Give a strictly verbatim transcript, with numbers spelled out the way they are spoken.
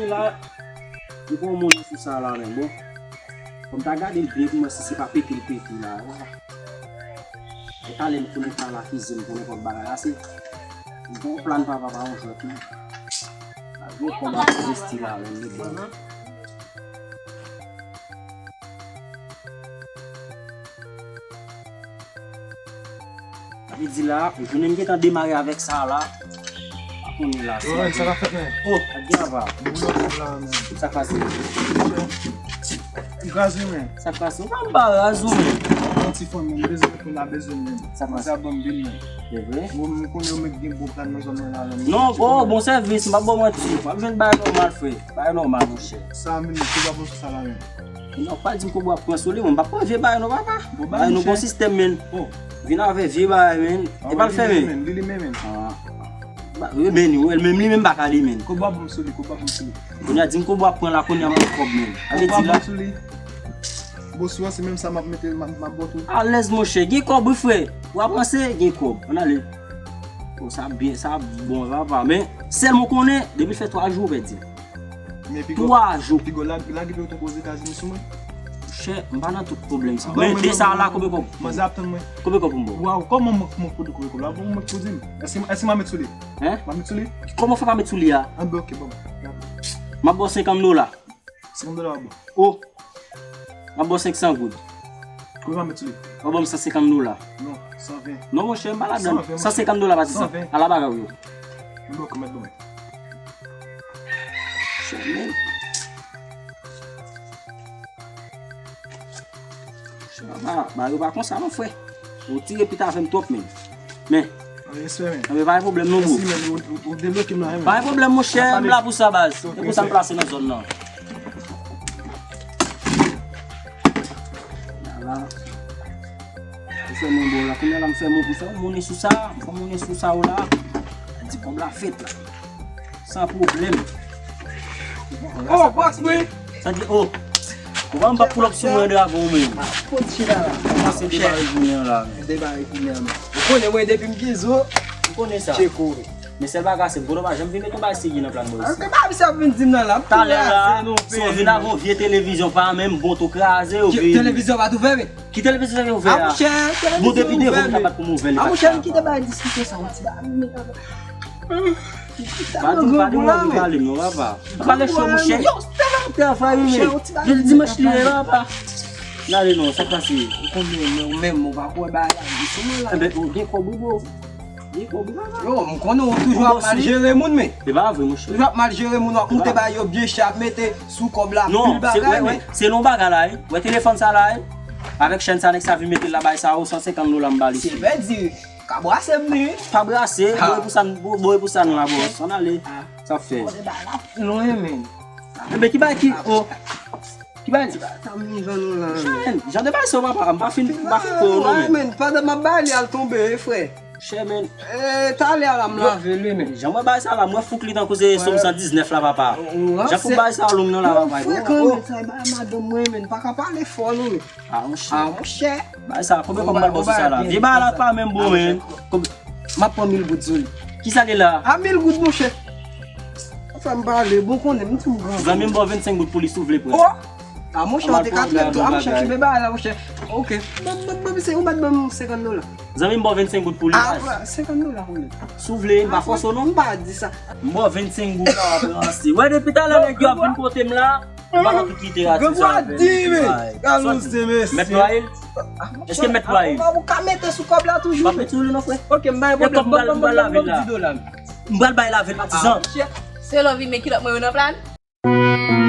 La, m pran moun sou sa la, men bon. Fò m ta gade l byen pou m wè si se pa pete l pete la. E talè m konnen pa la kizin pou nenpòt bagay la, se m pran plan papa pa yon jwèt, non. A gwo kòb ap envesti la, men li bon. Sa vle di la, jounen m gentan demare avèk sa la. Pa konnen la, se Lorenz, sa k ap fèt, men? Oh, ak gen apa? Boulò la, men. Sa k pase? Graz wi, men. Sa k pase? Ou pa m pa raz ou, men. Yon ti fanm, men, bezwen pou la bezwen, men. Sa k pase? Sa ban m bil, men. Se vre? Bon, m konnen ou mèt gen bon plan nan zòn nan la, men. Non, oh, bon sèvis, m pa ba w manti. W ap jwenn bagay nòmal, frè. Bagay nòmal, monchè. Sa, men, se pa bon sa la, men. Non, pa di m kobo ap pran sou li, mwen m pa pran vye bagay non, papa. Bon, bagay nou gon sistèm, men. Oh. Vin avè vye bagay, men. E pa l fè, men. Li limen, men. Ah. Ba, wi, men, wi, menm li menm pa ka li, men. Kobo ap bon sou li, kobo ap bon sou li. Kounye a di m kobo ap pran la, kounye a m ap kòb, men. Kobo ap bon sou li. Bosou an, se menm sa m ap mete, m ap, m ap bò tou. Alèz, monchè, gen kòb, wi, frè. W ap panse, gen kòb. Ann ale. Oh, sa byen, sa bon, papa. Men, sèl mwen konnen, depi l fè twa jou, ou pèdi. Men pigo, twa jou. Pigo, lage, lage peyi w tankou Ozetazini sou mwen. Chè, m pa nan tout pwoblèm sa. Men de sa la, konbyen kòb? Manzè ap tann mwen. Konbyen kòb pou m ba w? Waw, kòman mwen, mwen pou di konbyen kòb la? Bon, mwen pou di m. Èske, èske m a met sou li? Hein? M a met sou li? Kòman fè pa met sou li a? Anben, ok, bon. M ap ba w senkant dola. Senkant dola w ap ban. Oh! M ap ba w senk san goud. Konbyen m a met sou li? W ap ban m san senkant dola. Non, san ven. Non, monchè, m pa ladan. San ven, monchè. San senkant dola, pa di san. San ven. Ala bagay ou yo. Mwen ba w kòb, mèt ban mwen. Chè, men. Chè, papa, bagay yo pa konsa, non, frè. Ou tire pit avè m twòp, men. Men. Respè, men. Anben, pa gen pwoblèm, non, bro. Mèsi, men. Ou, ou, ou debloke m la, men. Pa gen pwoblèm, monchè, m la pou sa, baz. Ok, se pou sa m plase nan zòn nan. Ala. Ou fè mwen bon la. Kounye a la, m fè mwen, m fè mwen monnen sou sa. M fè monnen sou sa, ou la. Di kòb la fèt la. San pwoblèm. Oh, bòs mwen. Sa di, oh. Ou pa m pa pull up sou mwen, dragon, men. Kot chita la? Kòmanse debare jounen an la, men. Debare jounen an, men. Ou konnen mwen depi m gen zo. Ou konnen sa. Tcheko. Men sèl bagay se, Bolo pa janm vin met yon bagay serye nan plan mwen isi. Anke bagay misye ap vin di m nan la, m tou kraze nou. Talè la, si w vin avè yon vye televizyon pa menm bon, tou kraze yo, baby. Televizyon pa t ouvè, men. Ki televizyon sa ki ouvè a? A, monchè, bon, depi devan m ta bat pou m ouvè li. A, monchè, kite bagay diskisyon sa, yon ti bagay. Pa di m, pa di m anvi pale m non, papa. Pale cho, monchè. Yo, travay, wi, men. Jodi dimanch li ye, papa. N ale non, sa k pase? Ou konnen, men ou menm, ou pa kwè bagay la, di sou mwen la. Enben, ou gen kòb ou, bro. Gen kòb ou, papa. Yo, m konnen ou toujou ap mal jere moun, men. E pa vre, monchè. Toujou ap mal jere moun, w ap moute ba yo byen chè, ap mete sou kòb la, pil bagay, men. Non, se, wè, wè, se non bagay la, wi. Wè telefòn sa la, wi. Avèk chèn sa, nèg sa vin mete l la, bay sa, o, san senkant dola m ba li. Se pèdi. Ka brase m li. Pa brase, boure pou sa, boure pou sa nou la, bro. Ann ale. Sa fè. Lwen, men. Enben, ki bagay ki, oh. Ki bagay? Sa m jwenn nou la. Jan, jan de bagay sa, papa, m pa fin, m pa fin kwè w non, men. Men, pandan m ap bay li al tonbe, wi, frè. Chè, men. Eh, talè a la, m lave li, men. Jan m wè bagay sa la, m wè fouk li tankou se Sòm san diznèf la, papa. Jan fouk bagay sa long nan la, papa. Frekan, men, sa e bagay madanm mwen, men. Pa ka pale fò non, men. Ah, monchè. Ah, monchè. Bagay sa, konbyen kòb m pral ba w sou sa la? Vye bagay la pa menm bon, men. M ap pran mil goud sou li. Kisa li la? A, mil goud, monchè. Fè m pale, bon, konnen, m di m gran. Zanmi m ba w vennsenk goud pou li si w vle pran. Oh! Ah, monchè, ou te ka trete tou. Ah, monchè, kenbe bagay la, monchè. Ok. Ban, ban, ban, se ou mèt ban m senkant dola. Zanmi m ba w vennsenk goud pou li. Ah, senkant dola pou li. Si w vle, m pa fòse w non. M pa di sa. M ba w vennsenk goud la, w ap ranse. Wè, depi talè nèg yo ap vin kote m la. M pa nan tout literati sa avè l. Mèt Nwayil? Èske Mèt Nwayil? Ou ka mete sou kòb la toujou. M ap mete sou li non, frè. Ok, m bay pwoblèm, ban m, ban m, ban m di dola. M pral bay l avè l, patizan. Se lè w vin men kilòt mwen yo nan plan.